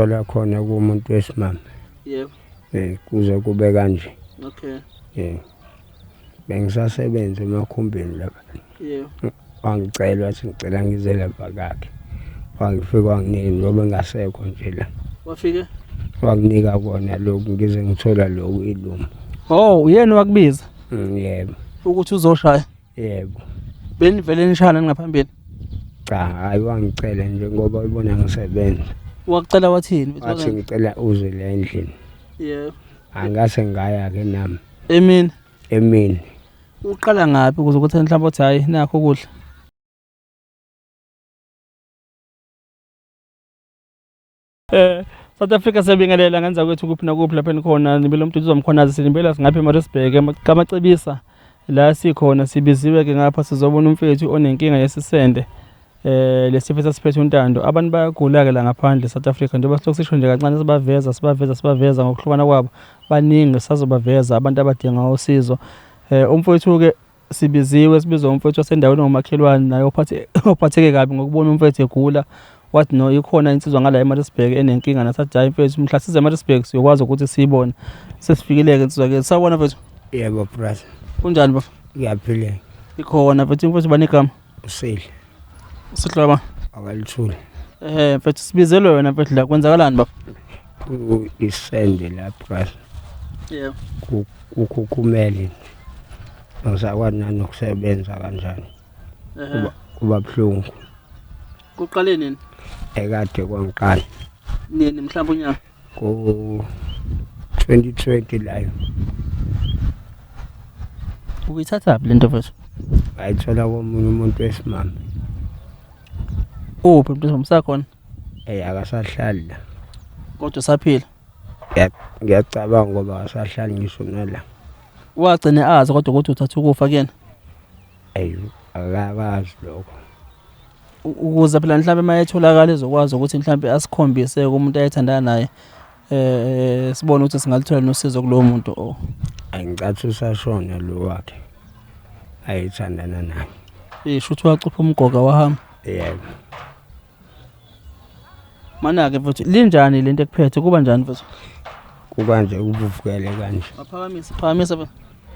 Thola khona kumuntu wesimame. Yebo. Kuze kube kanje. Okay. Bengisasebenza emakhumbini lapha. Yebo. Wangicela wathi ngicela ngize lapha kakhe. Wangifika wanginika njengoba engasekho nje la. Wafike? Wanginika kona lokhu ngize ngithola lokhu ilumbo. Oh, uyena wakubiza? Yebo. Ukuthi uzoshaya? Yebo. Benivele nishana ngaphambili? Cha, hayi wangicela nje ngoba ubona ngisebenza. Wakucela wathini? Wathi ngicela uze la endlini. Yebo. Angase ngaya ke nami. Emini? Emini. Uqala ngaphi ukuze ukuthi mhlawumbe uthi hayi nakho ukudla? South Africa siyabingelela ngenza kwethu kuphi nakuphi lapha enikhona nibele uMduduzi Mkhwanazi sinibela singaphi eMaritzburg kaMacebisa la sikhona sibiziwe ke ngapha sizobona umfethu onenkinga yesisende lesifo esasiphethe uNtando. Abantu bayagula ke la ngaphandle South Africa njengoba silokhu sisho nje kancane sibaveza sibaveza sibaveza ngokuhlukana kwabo baningi sazobaveza abantu abadinga usizo. Umfowethu ke sibiziwe sibizwa umfowethu wasendaweni ongumakhelwane naye ophatheke kabi ngokubona umfowethu egula wathi no ikhona insizwa ngala eMaritzburg enenkinga nasathi hayi mfethu mhla size eMaritzburg siyokwazi ukuthi siyibone. Sesifikile-ke insizwa ke. Sawubona mfethu. Yebo brother. Kunjani bafo? Ngiyaphila. Ikhona mfethu. Mfethu bani igama? Usihle. Usihle baba. Akalithuli. Mfethu sibizelwe wena mfethu la kwenzakalani bafo? Isende la brother. Yebo. Kukhukhumele. Angisakwazi nanokusebenza kanjani. Kuba buhlungu. Kuqale nini? Ekade kwangiqala. Nini mhlawumbe unyaka? Ngo 2020 layo. Uyithathaphi lento mfethu? Ngayithola komunye umuntu wesimame. Uphi umuntu wesimame? Akasahlali la. Kodwa usaphila? Ngiyacabanga ngoba akasahlali ngisho nala. Wagcine azi kodwa ukuthi uthatha ukufa kuyena? Akakazi lokho. Ukuze phela mhlawumbe uma etholakala ezokwazi ukuthi mhlawumbe asikhombise kumuntu ayethandana naye sibone ukuthi singalithola nosizo kulowo muntu o. Angicathi usashona lo wakhe ayethandana naye. Shuthi wacupha umgoga wahamba. Yebo. Mana-ke mfethu linjani lento ekuphethe kuba njani mfethu? Kuba nje kuvuvukele kanje. Baphakamisa, phakamisa mfethu.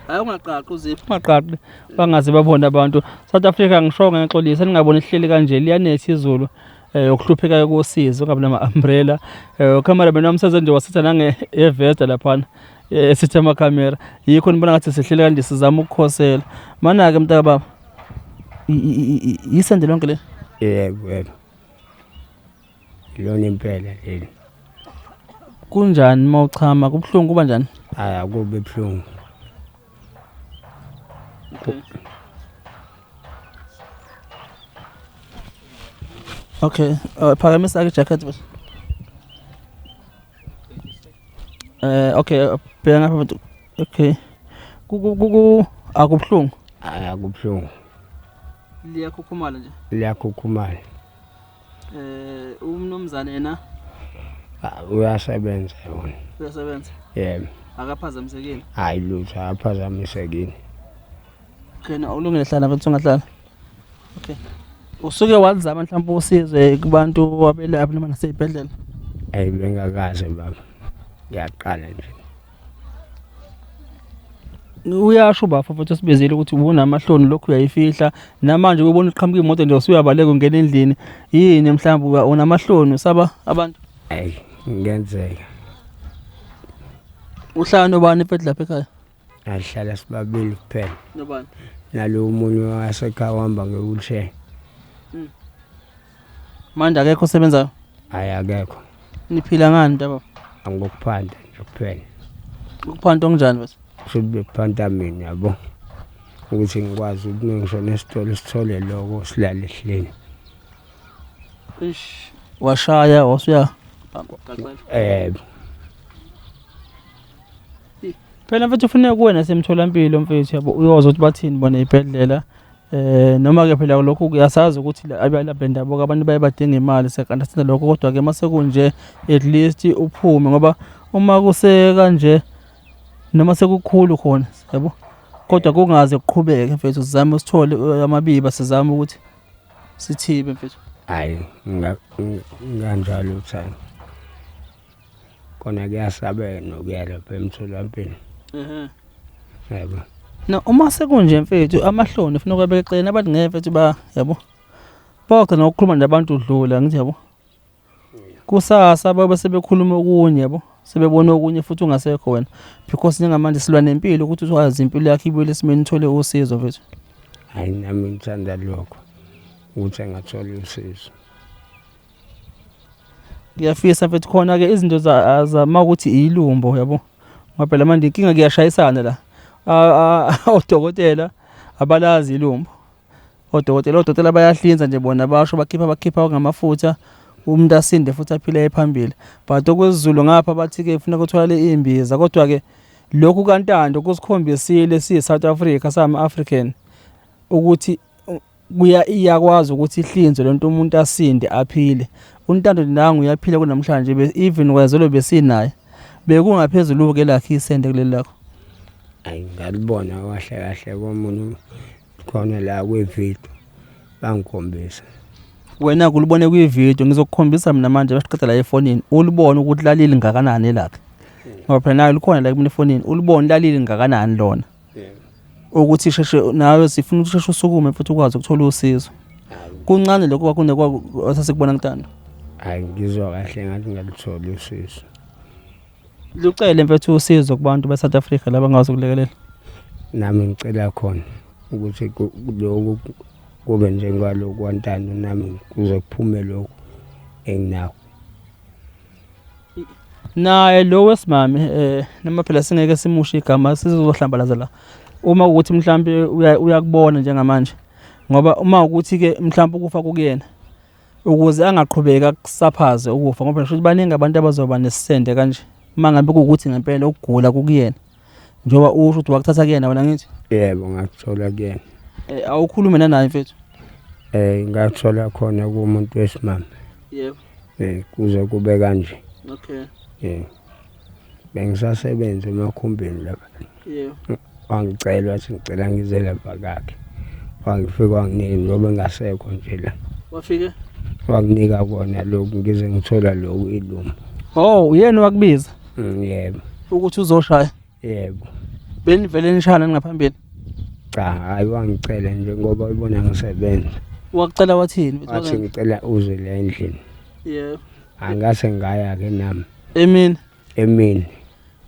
Hayi ungaqaqi uziphi, ungaqaqi bangaze babone abantu. South Africa ngisho ngiyaxolisa ningaboni ihleli kanje liyanetha izulu. Ukuhlupheka kosizi ungabi nama umbrella. Cameraman wami seze nje wasitha nange evesta laphana. Esithe ama camera. Yikho nibona ngathi sihleli kanje sizama ukukhosela. Mana-ke mntaka baba. Isende lonke le? Yebo, yebo. Lona impela leli. Kunjani uma uchama? Kubuhlungu kuba njani? Hayi akubi buhlungu. Okay, phakamisa ke jacket bese. Okay, bheka ngapha mfethu. Okay. Ku akubuhlungu? Hayi akubuhlungu. Liyakhukhumala nje. Liyakhukhumala. Umnumzane yena? Uyasebenza yona. Uyasebenza? Yebo. Akaphazamisekile? Hayi lutho, akaphazamisekile. Okay, na ulungile hlala mfethu ungahlala. Okay. Usuke walizama mhlawumbe usizo kubantu abelaphi noma naseyibhedlela? Ayi bengakaze baba. Ngiyaqala nje. Uyasho bafo futhi usibizile ukuthi ubunamahloni lokhu uyayifihla namanje ubona uqhamuka imoto nje usuyabaleka ungena endlini. Yini mhlawumbe unamahloni usaba abantu? Ayi ngenzeka. Uhlala nobani mfethu lapha ekhaya? Ahlala sibabili kuphela. Nobani? Nalo omunye wasekhaya uhamba nge-wheelchair. Manje akekho osebenzayo? Hayi akekho. Niphila ngani mntaba? Angokuphanda nje kuphela. Ukuphanda okunjani bese? Kusho bekuphanda mina yabo. Ukuthi ngikwazi ukuthi ngishone esitolo sithole lokho silale ehleni. Eish, washaya wasuya. Phela mfethu ufuneka kuwe nasemtholampilo mfethu yabo uyozwa ukuthi bathini bona ezibhedlela. Noma ke phela lokhu kuyasazi ukuthi abalaphi bendabuko abantu baye badinga imali siya-understand lokho kodwa ke mase kunje at least uphume ngoba uma kuse kanje noma sekukhulu khona yabo kodwa kungaze kuqhubeke mfethu sizame usithole amabiba sizame ukuthi sithibe mfethu. Hayi nganjalo uthando. Kona kuyasabeka nokuya lapha emtholampilo. Ehhe. Yebo. No, uma sekunje mfethu amahloni ufuna ukubeka eceleni abantu ngeke mfethu ba yabo. Bogcina ngokukhuluma nabantu udlula ngithi yabo. Kusasa babe sebekhuluma okunye yabo. Sebebona okunye futhi ungasekho wena because njengamanje silwa nempilo ukuthi ukwazi impilo yakho ibuyele esimeni uthole usizo mfethu. Hayi nami ngithanda lokho ukuthi engathola usizo. Ngiyafisa mfethu khona ke izinto zama ukuthi ilumbo yabo. Ngoba phela manje inkinga kuyashayisana la. Odokotela abalazi ilumbo. Odokotela bayahlinza nje bona basho bakhipha ngamafutha umuntu asinde futhi aphile phambili. But okwesiZulu ngapha bathi ke ufuna ukuthola imbiza kodwa ke lokhu kaNtando kusikhombisile siyi South Africa sama African ukuthi kuya iyakwazi ukuthi ihlinzwe lento umuntu asinde aphile. UNtando nangu uyaphila kunamhlanje even kwazelo besinaye bekungaphezulu ke lakhe isende kuleli lakho. Ayi ngalibona kahle kahle komunye khona la kwividiyo bangikhombisa. Wena kulibone kwividiyo ngizokukhombisa mina manje basiqeda la efonini ulibone ukuthi lalili ngakanani lakhe. Ngoba phela nayo likhona la kumina efonini ulibone lalili ngakanani lona. Ukuthi sheshe nawe sifuna ukuthi sheshe usukume futhi ukwazi ukuthola usizo. Kuncane lokho kwakunekwa sasikubona kuNtando. Hayi ngizwa kahle ngathi ngalithola usizo. Lucele mfethu usizo kubantu be-South Africa laba ngazi ukulekelela. Nami ngicela khona ukuthi lokhu kube njengalokhu kwaNtando nami kuze kuphume lokhu enginakho. Naye lo wesimame noma phela singeke simushe igama sizohlambalaza la. Uma ukuthi mhlambe uyakubona njengamanje ngoba uma ukuthi ke mhlambe ukufa kukuyena ukuze angaqhubeka kusaphaze ukufa ngoba ngisho baningi abantu abazoba nesisende kanje uma ngabe kuwukuthi ngempela ukugula kukuyena njengoba usho ukuthi wakuthatha kuyena wena ngithi. Yebo ngakuthola kuyena. Awukhulume nanaye mfethu? Ngathola khona kumuntu wesimame. Yebo. Kuze kube kanje. Okay. Bengisasebenza emakhumbini lapha. Yebo. Wangicela wathi ngicela ngize lapha kakhe. Wangifika wanginika njengoba engasekho nje la. Wafike? Wanginika kona lokhu ngize ngithola lokhu ilumbo. Oh, uyena wakubiza? Yebo. Ukuthi uzoshaya? Yebo. Benivele nishana ngaphambili? Cha, hayi wangicela nje ngoba ubona ngisebenza. Wakucela wathini? Wathi ngicela uze la endlini. Yebo. Angase ngaya ke nami. Emini? Emini.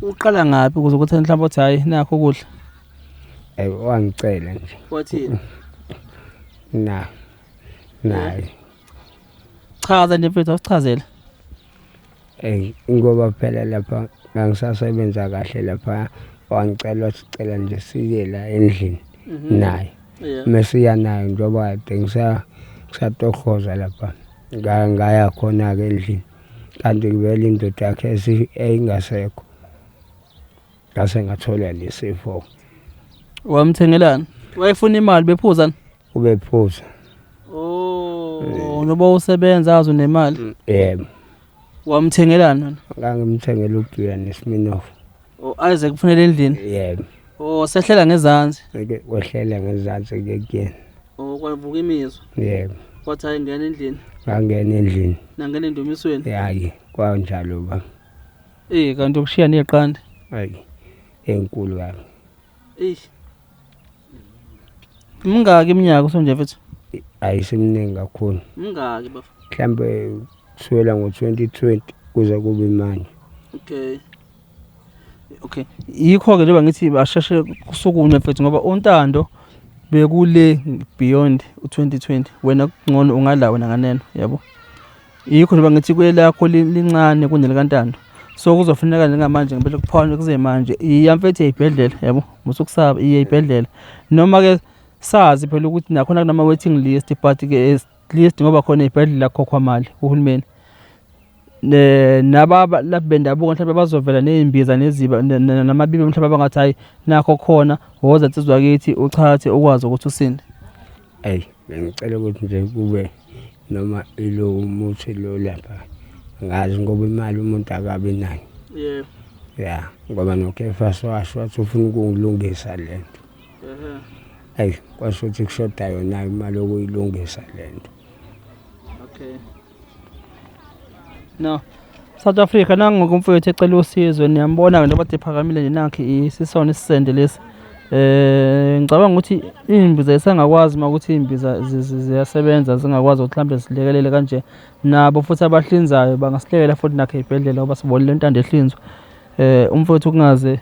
Uqala ngapi ukuze ukuthi mhlawumbe uthi hayi nakho ukudla? Wangicela nje. Wathini? Na. Naye. Chaza nje mfethu awusichazele. Ngoba phela lapha ngangisasebenza kahle lapha wangicela wasicela nje siye la endlini naye. Mesiya naye njengoba kade ngisatohoza lapha ngaya khona ke endlini kanti vele indoda yakhe eyingasekho ngase ngathola lesifo. Wamthengelani? Wayefuna imali bephuzana? Ubephuza. Oh, noba usebenza azo nemali. Yebo. Wamthengelani wena? Ngangimthengela ubhiya neSmirnoff. Oh, aze kufunela endlini? Yebo. Oh, sehlela ngezansi. Kwehlela ngezansi ke kuyena. Oh, kwavuka imizwa. Yebo. Kwathi hayi ngena endlini. Ngangena endlini. Nangena endumisweni. Hayi, kwanjalo ba. Kanti ukushiya neqanda. Hayi, enkulu kabi. Mingaki iminyaka usonje mfethu? Ayisemningi kakhulu. Mingaki bafo? Mhlambe kusukela ngo-2020 kuze kube manje. Okay. Okay. Yikho ke njengoba ngithi basheshe kusukunywe mfethu ngoba uNtando bekule beyond u2020 wena kungcono ungala wena nganeno yabo. Yikho njengoba ngithi kwelakho lincane kunelikaNtando. So kuzofuneka njengamanje ngempela kuphawule kuze manje iya mfethu eyibhedlela yabo musukusaba iye eyibhedlela noma ke sazi phela ukuthi nakhona kunama waiting list but ke at least ngoba khona eyibhedlela kukhokhwa mali kuhulumeni. Naba lapha bendabuko mhlawumbe bazovela nezimbiza neziba namabibi mhlawumbe abangathi hayi nakho khona woza insizwa kithi uchathe ukwazi ukuthi usinde. Bengicela ukuthi nje kube noma ilo umuthi lo lapha ngazi ngoba imali umuntu akabi nayo. Yebo. Ya, ngoba noKefas washo wathi ufuna ukungilungisa lento. Kwasho ukuthi kushoda yona imali yokuyilungisa lento. Okay. No. South Africa nangoku umfowethu ecela usizo niyambona nje bathi phakamile nje nakhi isisona isisende lesi. Ngicabanga ukuthi iy'mbiza isangakwazi uma ukuthi iy'mbiza ziyasebenza zingakwazi ukuthi mhlawumbe zilekelele kanje. Nabo futhi abahlinzayo bangasilekela futhi nakho ey'bhedlela ngoba sibonile intando ehlinzwa. Umfowethu kungaze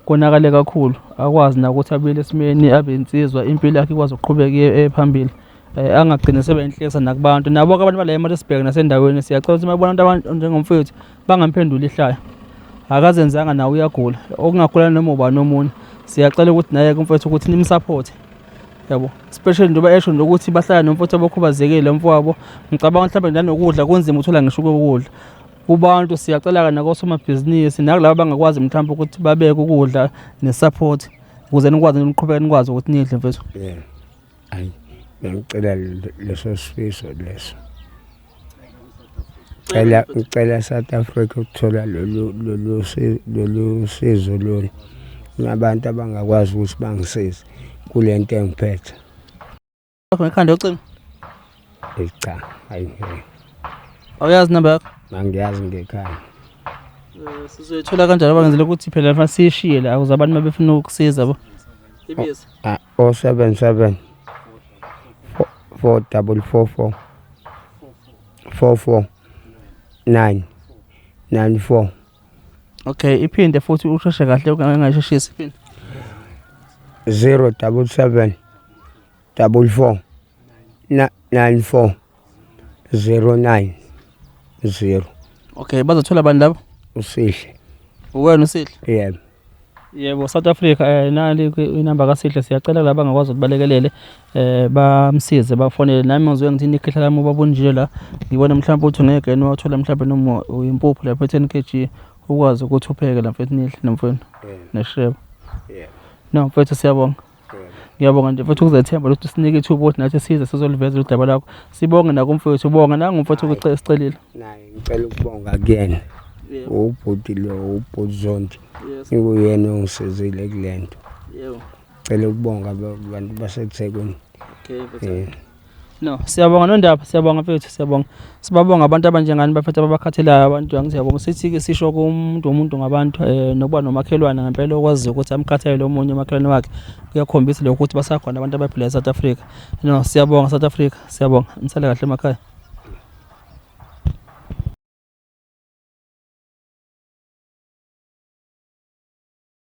konakale kakhulu akwazi nakuthi abuyele esimeni abe insizwa impilo yakhe ikwazi ukuqhubeka iye phambili. Angagcini sebe inhlekisa nakubantu. Nabo-ke abantu bala eMaritzburg nasendaweni siyacela ukuthi uma bebona abantu njengomfowethu bangamphenduli ihlaya. Akazenzanga nawe uyagula. Okungagula noma ubani omunye. Siyacela ukuthi naye-ke umfowethu ukuthi nimsaphothe. Yabo. Especially njengoba esho nje ukuthi bahlala nomfowethu abakhubazekile mfowabo. Ngicabanga mhlawumbe nanokudla kunzima ukuthola ngisho ukudla. Kubantu siyacela-ke nakosomabhizinisi nakulabo abangakwazi mhlawumbe ukuthi babeke ukudla ne-support ukuze nikwazi niqhubeke nikwazi ukuthi nidle mfethu. Yeah. Ayi, bengicela leso sifiso leso. Cela ngicela South Africa ukuthola lolu lolu lolu sizo lolu. Kunabantu abangakwazi ukuthi bangisize kule nto engiphethe. Ngekhanda yocingo. Cha, hayi. Awuyazi inamba yakho? Angiyazi ngekhanda. Sizoyithola kanjani abangenzela ukuthi phela fanele siyishiye la ukuze abantu mabefuna ukusiza bo. Ibiza. Ah, 077 4 double 4 4 4 4 9 9 4. Okay, iphinde futhi usheshe kahle ungayisheshisi iphinde. 0 double 7 double 4 9 4 0 9 0. Okay, bazothola bani labo? Usihle. Uwena uSihle? Yebo. Yebo, South Africa nali inamba kaSihle siyacela laba abangakwazi ukuthi balekelele bamsize bafonele nami ngizwe ngithi ikhehla lami ubabunjile la ngibona mhlawumbe ukuthi ungeke yena wathola mhlawumbe noma uyimpuphu lapha e-10 kg ukwazi ukuthi upheke la mfethu nidle nomfowenu neshebo. Yebo. No mfethu siyabonga. Ngiyabonga nje futhi ukuzethemba ukuthi usinike ithuba ukuthi nathi size sizoliveza udaba lakho. Sibonge nakumfowethu, ubonga nangumfowethu ukuthi sicelile. Naye ngicela ukubonga kuyena. Ubhuti lo ubhuti Zondi. Nguyena ongisizile kule nto. Yebo. Cela ukubonga abantu baseThekwini. Okay, No, siyabonga Nondaba, siyabonga mfethu, siyabonga. Sibabonga abantu abanjengani bafethu ababakhathelayo abantu angithi siyabonga. Sithi-ke sisho kumuntu umuntu ngabantu nokuba nomakhelwane ngempela okwaziyo ukuthi amkhathalele omunye umakhelwane wakhe. Kuyakhombisa lokho ukuthi basakhona abantu abaphila e-South Africa. No, siyabonga South Africa, siyabonga. Nisale kahle emakhaya.